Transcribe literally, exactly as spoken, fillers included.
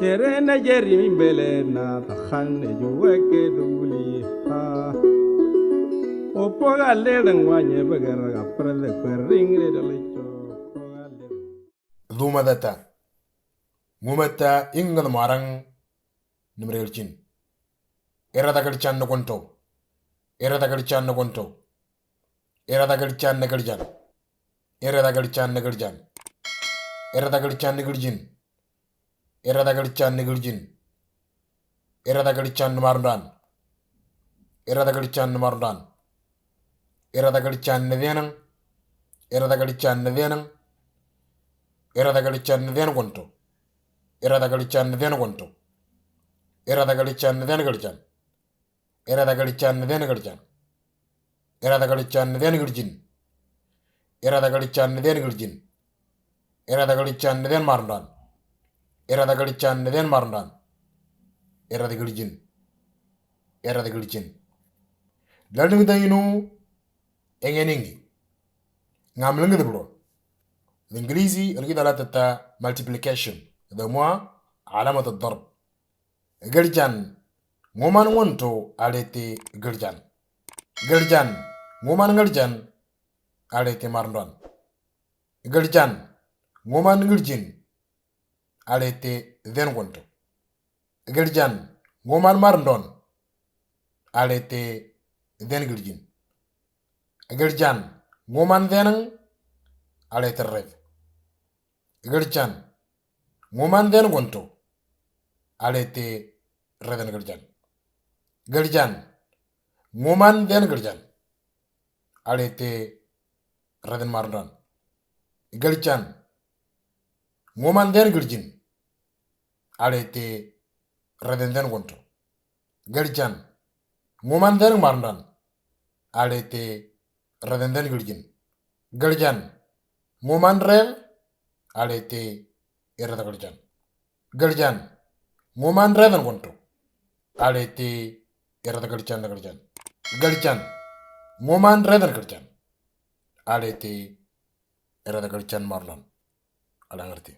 Tere na jeri mi bele na tahan ne juwe ke duli ha. Opo ga le dang wanye bagara ga prele kwering re dale cho. Dhuma data. Ngumata ingad marang nimrelchin. Era da kalchan no konto. Era da kalchan no konto. Era da kalchan ne kalchan. Era da kalchan ne kalchan. Era da kalchan ne kalchin. Era da kalchan ne kalchin. Era da kalchan mardan. Era da kalchan mardan. Era da kalchan ne denang. Era da kalchan ne denang. Era da kalchan ne den konto. Era da kalchan ne den konto. Era da kalchan ne den kalchan. Era da kalchan ne den kalchan. Era da kalchan ne den kalchin. Era da kalchan ne den kalchin. Era da kalchan ne den mardan. Era da kalchan ne den mardan. Era da kalchin. Era da kalchin. Ladung da inu engeningi. Ngamlung da bro. Ingilizi algi dala tata multiplication. Da mwa alamat ad-darb. Galjan. Nguman ngonto alete galjan. Galjan. Nguman galjan alete mardan. Galjan. Nguman galjin alete den konto. Galjan. Nguman mardan alete den galjin. Galjan. Nguman denang alete red. Galjan. Nguman den konto alete reden galjan. Galjan. Nguman den galjan alete reden mardan. Galjan. Nguman den galjin alete reden den konto. Galjan. Nguman den mardan alete reden den galjin. Galjan. Nguman red alete era da galjan. Galjan. Nguman reden konto alete era da galjan da galjan. Galjan. Nguman reden galjan alete era da galjan mardan. Alangarti.